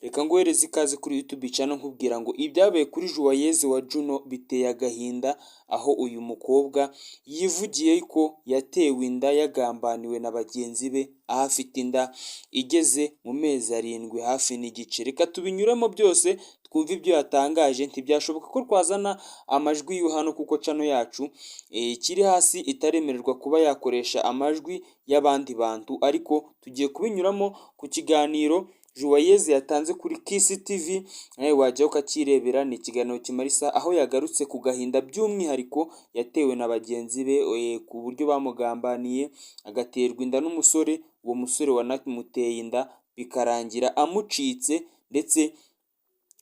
Reka nguhereze ikaze kuri YouTube channel, nkubwira ngo ibyabaye kuri Juwayeze wa Juno biteye agahinda, aho uyu mukobwa yivugiye ko yatewe inda yagambaniwe na bagenzi be, aho afite inda igeze mu mezi 7 hafi n'igice. Reka tubinyuremo byose twumve ibyo yatangaje. Ntibyashoboka ko twazana amajwi y'u hano kuko channel yacu ikiri hasi, itaremererwa kuba yakoresha amajwi y'abandi bantu, ariko tugiye kubinyuramo ku kiganiro Juwayeze yatanze kuri Kiss TV, nawe wajyaho ukakirebera. Ni ikiganiro kimara isaha, aho yagarutse ku gahinda by'umwihariko yatewe na bagenzi be, ku buryo bamugambaniye agaterwa inda n'umusore, uwo musore wanamuteye inda bikarangira amucitse, ndetse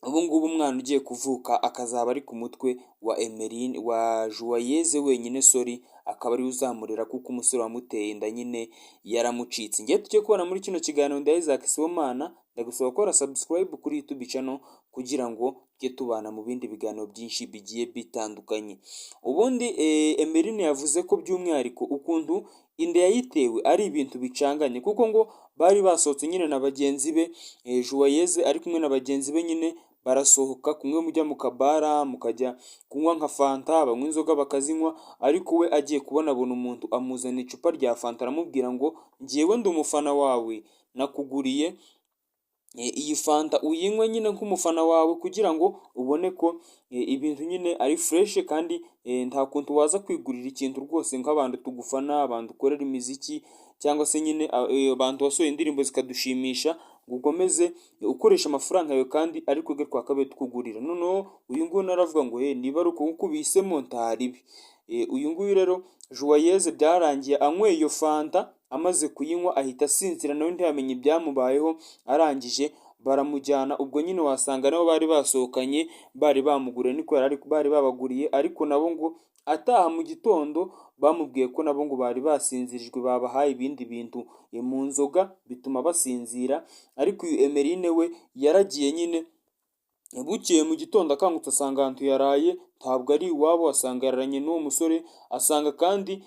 ubu ngubu umwana ugiye kuvuka akazaba ari ku mutwe wa Emeline, wa Juwayeze wenyine, sorry, akaba ariwe uzamurera kuko umusore wamuteye inda nyine yaramucitse. Ngiye tujye kubona muri kino kiganiro. Nda Isaac Sibomana, ndagusaba gukora subscribe kuri YouTube channel kugira ngo tujye tubana mu bindi biganiro byinshi bigiye bitandukanye. Ubundi Emeline yavuze ko by'umwihariko ukuntu inda yayitewe ari ibintu bicanganye, kuko ngo bari basohotse nyine na bagenzi be, Juwayeze ari kumwe na bagenzi be nyine, barasohoka kumwe mujya mu kabara mukajya kunywa nka fanta, banywa inzoga bakazinywa, ariko we agiye kubona abona umuntu amuzana icupa rya fanta, aramubwira ngo: "Njyewe ndi umufana wawe, nakuguriye iyi fanta uyinywe nyine nk'umufana wawe kugira ngo ubone ko ibintu nyine ari fresh, kandi nta kuntu waza kwigurira ikintu rwose nk'abantu tugufana, abantu ukorera imiziki, cyangwa se nyine abantu wasohoye indirimbo zikadushimisha, ngo ukomeze ukoresha amafaranga yawe kandi ari twebwe twakabaye tukugurira." Noneho uyu nguyu naravuga ngo: "He, niba ari uko nguko ubihisemo, ntaribi." Uyu nguyu rero Juwayeze byarangiye anyweye iyo fanta, amaze kuyinywa ahita asinzira, nawe ntiyamenya ibyamubayeho. Arangije baramujyana, ubwo nyine wasanga nabo bari basohokanye bari bamuguriye, niko yari bari babaguriye, ariko nabo ngo ataha mu gitondo bamubwiye ko nabo ngo bari basinzirijwe, babahaye ibindi bintu mu nzoga bituma basinzira. Ariko uyu Emeline we yaragiye nyine, bukeye mu gitondo akangutse asanga ahantu yaraye ntabwo ari iwabo, asanga yararanye n'uwo musore, asanga kandi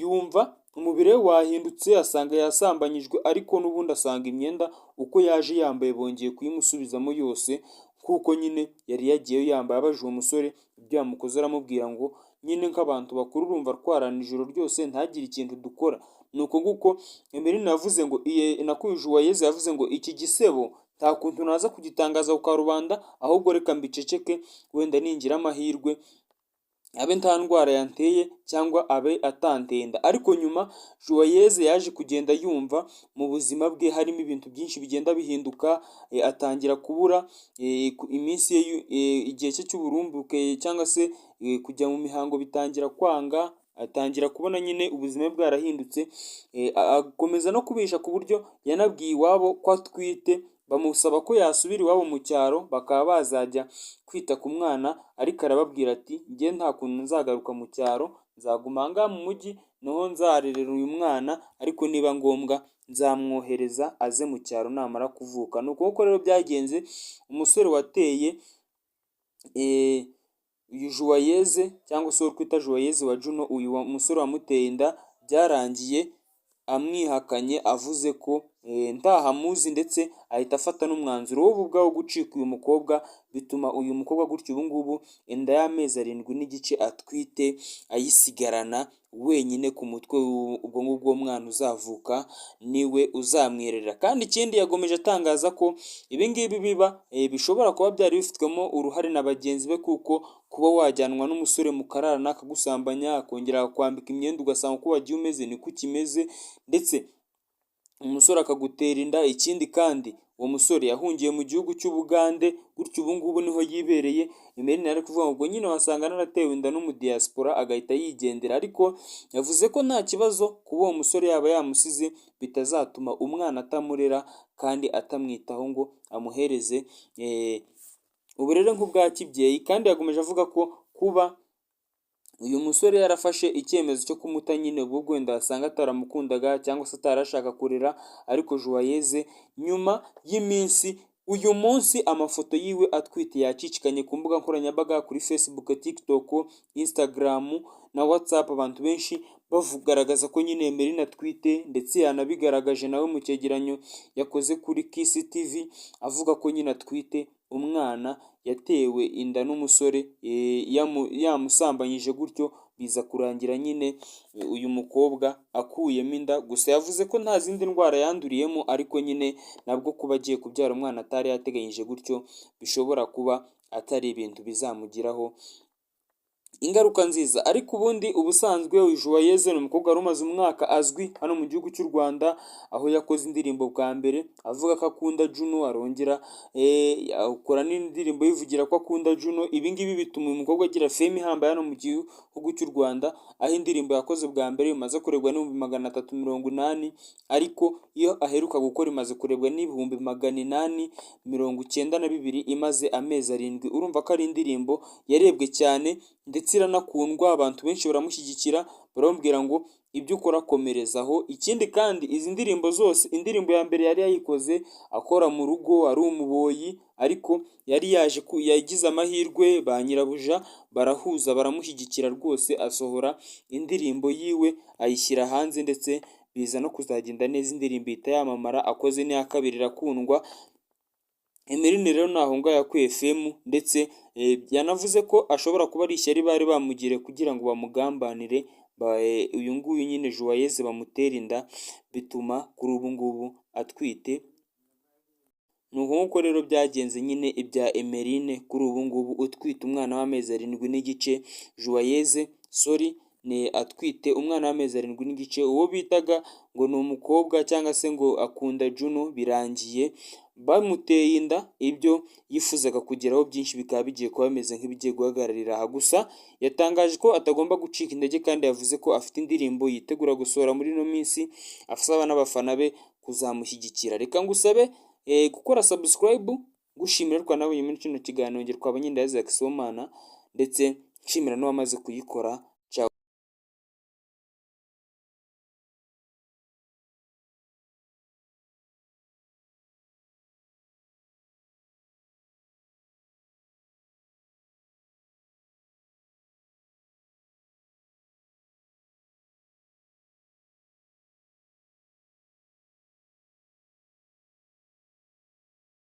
yumva umubiri we wahindutse, asanga yasambanyijwe, ariko n'ubundi asanga imyenda uko yaje yambaye bongeye kuyimusubizamo yose kuko nyine yari yagiyeyo yambaye. Abajije uwo musore ibyo yamukoze, aramubwira ngo nyine nk'abantu bakuru urumva twarana ijoro ryose ntagire ikintu dukora. Ni uko nguko Emeline yavuze ngo, nako uyu Juwayeze yavuze ngo: "Iki gisebo nta kuntu naza kugitangaza ku karubanda, ahubwo reka mbiceceke, wenda ningira amahirwe abe nta ndwara yanteye cyangwa abe atanteye inda." Ariko nyuma Juwayeze yaje kugenda yumva mu buzima bwe harimo ibintu byinshi bigenda bihinduka, atangira kubura iminsi ye, igihe cye cy'uburumbuke cyangwa se kujya mu mihango bitangira kwanga, atangira kubona nyine ubuzima bwe bwarahindutse, akomeza no kubisha ku buryo yanabwiye iwabo ko atwite, bamusaba ko yasubira iwabo mu cyaro bakaba bazajya kwita ku mwana, ariko arababwira ati: "Njye nta kuntu nzagaruka mu cyaro, nzaguma aha ngaha mu mujyi niho nzarerera uyu mwana, ariko niba ngombwa nzamwohereza aze mu cyaro namara kuvuka." Ni uko nguko rero byagenze. Umusore wateye uyu Juwayeze, cyangwa se uwo twita Juwayeze wa Juno, uyu musore wamuteye inda byarangiye amwihakanye, avuze ko ntahamuzi, ndetse ahita afata n'umwanzuro wo ubwawo wo gucika uyu mukobwa, bituma uyu mukobwa gutyo ubu ngubu inda y'amezi 7 n'igice atwite ayisigarana wenyine ku mutwe. Ubwo ngubwo uwo mwana uzavuka niwe uzamwirerera. Kandi ikindi yagomeje atangaza ko ibi ngibi biba bishobora kuba byari bifitwemo uruhare na bagenzi be, kuko kuba wajyanwa n'umusore mukararana akagusambanya, akongera akakwambika imyenda, ugasanga uko wagiye umeze niko ukimeze, ndetse umusore akagutera inda. Ikindi kandi uwo musore yahungiye mu gihugu cy'Ubugande, gutyo ubu ngubu niho yibereye. Emeline yari kuvuga ngo ubwo nyine wasanga naratewe inda n'umudiyasipora agahita yigendera, ariko yavuze ko nta kibazo kuba uwo musore yaba yamusize bitazatuma umwana atamurera kandi atamwitaho ngo amuhereze uburere nk'ubwa kibyeyi. Kandi yakomeje avuga ko kuba uyu musore yarafashe icyemezo cyo kumuta nyine, ubwo wenda wasanga ataramukundaga cyangwa se atarashaka kurera. Ariko Juwayeze nyuma y'iminsi, uyu munsi amafoto yiwe atwite yacicikanye ku mbuga nkoranyambaga, kuri Facebook, TikTok, Instagram na WhatsApp, abantu benshi Bagaragaza ko nyine Emeline atwite, ndetse yanabigaragaje nawe mu cyegeranyo yakoze kuri Kiss TV, avuga ko nyine atwite umwana yatewe inda n'umusore yamusambanyije gutyo, biza kurangira nyine uyu mukobwa akuyemo inda. Gusa yavuze ko nta zindi ndwara yanduriyemo, ariko nyine nabwo kuba agiye kubyara umwana atari yateganyije gutyo bishobora kuba atari ibintu bizamugiraho ingaruka nziza. Ariko ubundi ubusanzwe uyu Joyeuse ni umukobwa wari umaze umwaka azwi hano mu gihugu cy'u Rwanda, aho yakoze indirimbo bwa mbere avuga ko akunda Juno, arongera akora n'indirimbo yivugira ko akunda Juno. Ibi ngibi bituma uyu mukobwa agira fame ihambaye hano mu gihugu cy'u Rwanda, aho indirimbo yakoze bwa mbere imaze kurebwa n'380,000, ariko iyo aheruka gukora imaze kurebwa n'892,000 imaze amezi 7. Urumva ko ari indirimbo yarebwe cyane ndetse iranakundwa, abantu benshi baramushyigikira, baramubwira ngo ibyo ukora komerezaho. Ikindi kandi izi ndirimbo zose, indirimbo ya mbere yari yayikoze akora mu rugo ari umuboyi, ariko yari yaje yagize amahirwe ba nyirabuja barahuza, baramushyigikira rwose, asohora indirimbo yiwe ayishyira hanze, ndetse biza no kuzagenda neza, indirimbo ihita yamamara, akoze n'iya kabiri irakundwa. Emeline rero naho ngaho yakuye fame, ndetse yanavuze ko ashobora kuba ari ishyari bari bamugiriye kugira ngo bamugambanire, uyu nguyu nyine Joyeuse bamutere inda, bituma kuri ubu ngubu atwite. Ni uku nguko rero byagenze nyine ibya Emeline kuri ubu ngubu utwite umwana w'amezi 7 n'igice. Joyeuse, sorry, ni atwite umwana w'amezi 7 n'igice, uwo bitaga ngo ni umukobwa cyangwa se ngo akunda Juno, birangiye bamuteye inda. Ibyo yifuzaga kugeraho byinshi bikaba bigiye kuba bimeze nk'ibigiye guhagararira aha. Gusa yatangaje ko atagomba gucika intege, kandi yavuze ko afite indirimbo yitegura gusohora muri ino minsi, asaba n'abafana be kuzamushyigikira. Reka ngusabe gukora subscribe, gushimira ariko nawe muri kino kiganiro. Ngero twabonye Isaac Sibomana, ndetse nshimira n'uwamaze kuyikora.